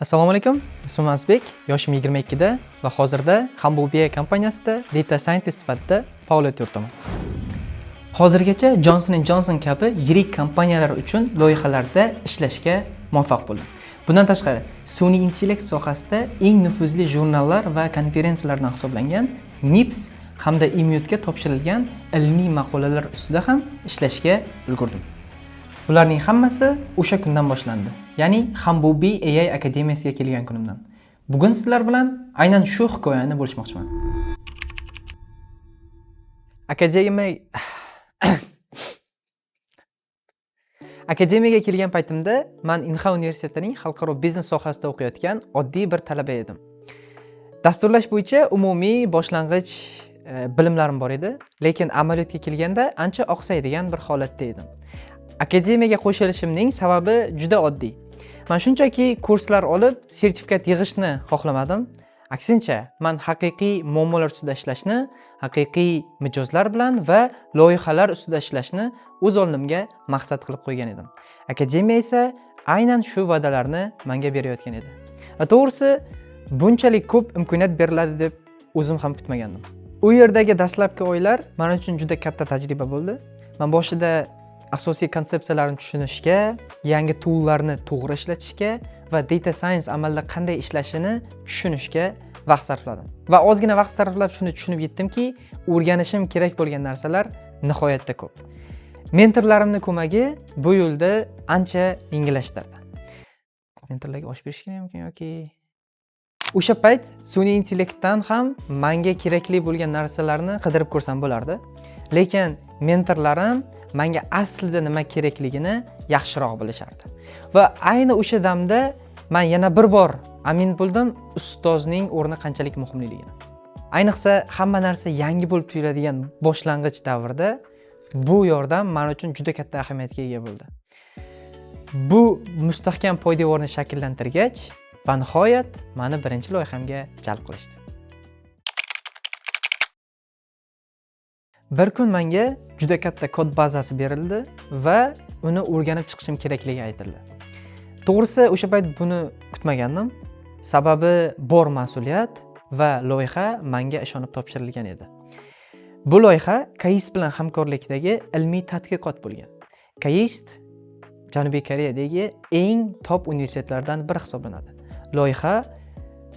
Assalomu alaykum, ismim Azizbek, yoshim 22 da va hozirda Humble BI kompaniyasida data scientist sifatida faoliyat yuritaman. Hozirgacha Johnson Johnson kabi yirik kompaniyalar uchun loyihalarda ishlashga muvaffaq bo'ldim. Bundan tashqari, sun'iy intellekt sohasida eng nufuzli jurnallar va konferensiyalardan hisoblangan NIPS hamda IMUTga topshirilgan ilmiy maqolalar ustida ham ishlashga ulgurdim. Bularning hammasi o'sha kundan boshlandi. Ya'ni Humblebee AI akademiyasiga kelgan kunimdan. Bugun sizlar bilan aynan shu hikoyani bo'lishmoqchiman. Akademiyaga kelgan paytimda man Inha universitetining xalqaro biznes sohasida o'qiyotgan oddiy bir talaba edim. Dasturlash bo'yicha umumiy boshlang'ich bilimlarim bor edi, lekin amaliyotga kelganda ancha oqsaydigan bir holatda edim. Akademiyaga qo'shilishimning sababi juda oddiy. Man shunchaki kurslar olib, sertifikat yig'ishni xohlamadim. Aksincha, man haqiqiy muammolar ustida ishlashni, haqiqiy mijozlar bilan va loyihalar ustida ishlashni o'z oldimga maqsad qilib qo'ygan edim. Akademiya esa aynan shu va'dalarni menga berayotgan edi. Va to'g'risi, bunchalik ko'p imkoniyat beriladi deb o'zim ham kutmagandim. U yerdagi dastlabki oylar men uchun juda katta tajriba bo'ldi. Man boshida asosiy konsepsiyalarni tushunishga, yangi toollarni to'g'ri ishlatishga va data science amalda qanday ishlashini tushunishga vaqt sarfladim. Va ozgina vaqt sarflab shuni tushunib yetdimki, o'rganishim kerak bo'lgan narsalar nihoyatda ko'p. Mentorlarimni ko'magi bu yo'lda ancha yengillashtirdi. Mentorlarga osh berish kerakmikan yoki o'sha payt sun'iy intellektdan ham manga kerakli bo'lgan narsalarni qidirib ko'rsam bo'lardi. Lekin mentorlarim manga aslida nima kerakligini yaxshiroq bilishardi. Va ayni o'sha damda man yana bir bor amin bo'ldim ustozning o'rni qanchalik muhimligini. Ayniqsa hamma narsa yangi bo'lib tuyuladigan boshlang'ich davrda bu yordam man uchun juda katta ahamiyatga ega bo'ldi. Bu mustahkam poydevorni shakllantirgach va nihoyat mani birinchi loyihamga jalb qilishdi. Bir kun menga juda katta kod bazasi berildi va uni o'rganib chiqishim kerakligi aytildi. To'g'risi, o'sha payt buni kutmagandim. Sababi bor mas'uliyat va loyiha menga ishonib topshirilgan edi. Bu loyiha KAIST bilan hamkorlikdagi ilmiy tadqiqot bo'lgan. KAIST Janubiy Koreyadagi eng top universitetlardan biri hisoblanadi. Loyiha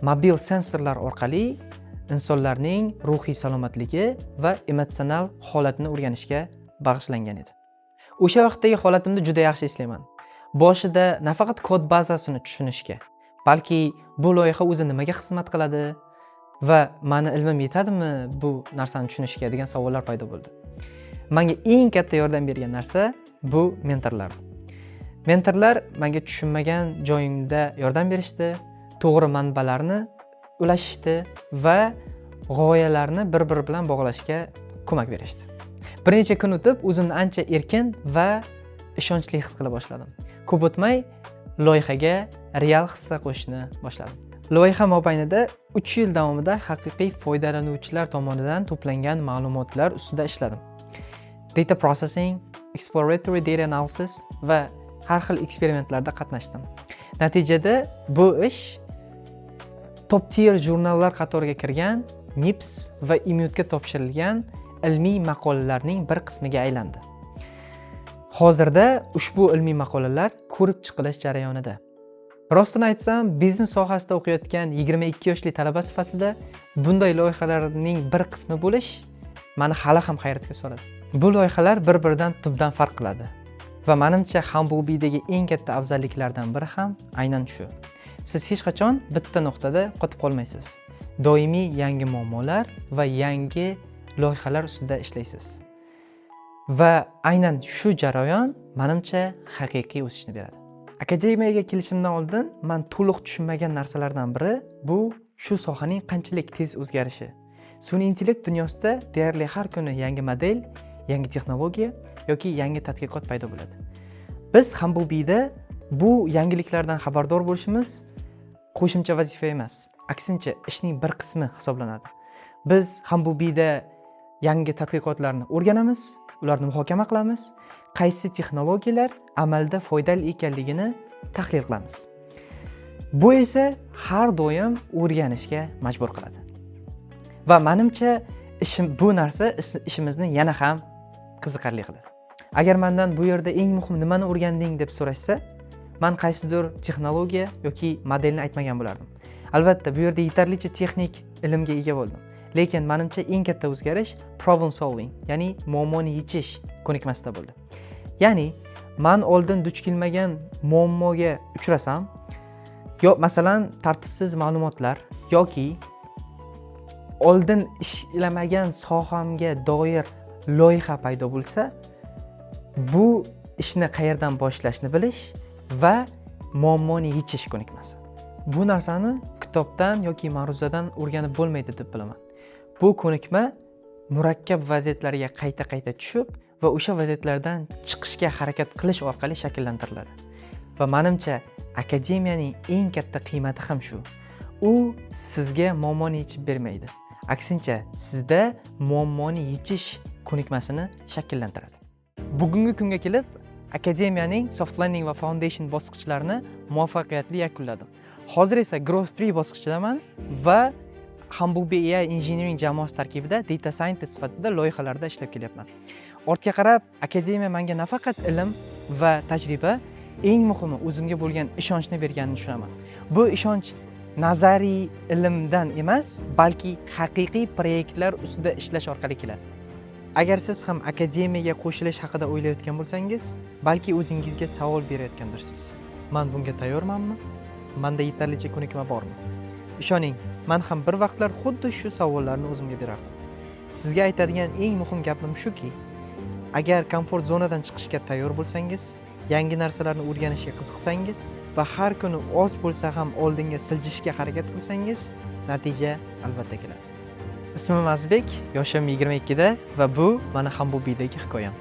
mobil sensorlar orqali insonlarning ruhiy salomatligi va emotsional holatini o'rganishga bag'ishlangan edi. O'sha vaqtdagi holatimni juda yaxshi eslayman. Boshida nafaqat kod bazasini tushunishga, balki bu loyiha o'zi nimaga xizmat qiladi va mani ilmim yetadimi bu narsani tushunishga degan savollar paydo bo'ldi. Menga eng katta yordam bergan narsa bu mentorlar. Mentorlar menga tushunmagan joyimda yordam berishdi, to'g'ri manbalarni ulashishdi va g'oyalarni bir-biri bilan bog'lashga ko'mak berishdi. Bir necha kun o'tib, o'zimni ancha erkin va ishonchli his qila boshladim. Ko'p o'tmay loyihaga real hissa qo'shishni boshladim. Loyiha mobaynida 3 yil davomida haqiqiy foydalanuvchilar tomonidan to'plangan ma'lumotlar ustida ishladim. Data processing, exploratory data analysis va har xil eksperimentlarda qatnashdim. Natijada bu ish top tier jurnallar qatoriga kirgan NIPS va IMUTga topshirilgan ilmiy maqolalarning bir qismiga aylandi. Hozirda ushbu ilmiy maqolalar ko'rib chiqilish jarayonida. Rostini aytsam, biznes sohasida o'qiyotgan 22 yoshli talaba sifatida bunday loyihalarning bir qismi bo'lish mani hali ham hayratga soladi. Bu loyihalar bir-biridan tubdan farq qiladi. Va menimcha Humblebee'dagi eng katta afzalliklardan biri ham aynan shu. Siz hech qachon bitta nuqtada qotib qolmaysiz. Doimiy yangi muammolar va yangi loyihalar ustida ishlaysiz. Va aynan shu jarayon menimcha haqiqiy o'sishni beradi. Akademiyaga kelishimdan oldin man to'liq tushunmagan narsalardan biri bu shu sohaning qanchalik tez o'zgarishi. Sun'iy intellekt dunyosida deyarli har kuni yangi model, yangi texnologiya yoki yangi tadqiqot paydo bo'ladi. Biz Humblebee'da bu yangiliklardan xabardor bo'lishimiz qo'shimcha vazifa emas, aksincha ishning bir qismi hisoblanadi. Biz Humblebee'da yangi tadqiqotlarni o'rganamiz, ularni muhokama qilamiz, qaysi texnologiyalar amalda foydali ekanligini tahlil qilamiz. Bu esa har doim o'rganishga majbur qiladi va manimcha, ishim bu narsa ishimizni yana ham qiziqarli qiladi. Agar mandan bu yerda eng muhim nimani o'rganding deb so'rashsa, man qaysidir texnologiya yoki modelni aytmagan bo'lardim. Albatta, bu yerda yetarlicha texnik ilmga ega bo'ldim, lekin manimcha, eng katta o'zgarish problem solving, ya'ni muammoni yechish ko'nikmasida bo'ldi. Ya'ni man oldin duch kelmagan muammoga uchrasam yo masalan, tartibsiz ma'lumotlar yoki oldin ishlamagan sohamga doir loyiha paydo bo'lsa, bu ishni qayerdan boshlashni bilish va muammoni yechish ko'nikmasi. Bu narsani kitobdan yoki ma'ruzadan o'rganib bo'lmaydi deb bilaman. Bu ko'nikma murakkab vaziyatlarga qayta qayta tushib va o'sha vaziyatlardan chiqishga harakat qilish orqali shakllantiriladi. Va manimcha, akademiyaning eng katta qiymati ham shu: u sizga muammoni yechib bermaydi, aksincha, sizda muammoni yechish ko'nikmasini shakllantiradi. Bugungi kunga kelib akademiyaning soft landing va foundation bosqichlarini muvaffaqiyatli yakunladim. Hozir esa Growth 3 bosqichidaman va Humblebee AI Engineering jamoasi tarkibida data scientist sifatida loyihalarda ishlab kelyapman. Ortga qarab, akademiya menga nafaqat ilm va tajriba, eng muhimi, o'zimga bo'lgan ishonchni berganini tushunaman. Bu ishonch nazariy ilmdan emas, balki haqiqiy proyektlar ustida ishlash orqali keladi. Agar siz ham akademiyaga qo'shilish haqida o'ylayotgan bo'lsangiz, balki o'zingizga savol berayotgandirsiz: "Man bunga tayyormanmi? Manda yetarlicha ko'nikma bormi?" Ishoning, man ham bir vaqtlar xuddi shu savollarni o'zimga berardim. Sizga aytadigan eng muhim gapim shuki, agar komfort zonadan chiqishga tayyor bo'lsangiz, yangi narsalarni o'rganishga qiziqsangiz va har kuni oz bo'lsa ham oldinga siljishga harakat qilsangiz, natija albatta keladi. Ismim Azizbek, yoshim 22da va bu mani Humblebeedagi hikoyam.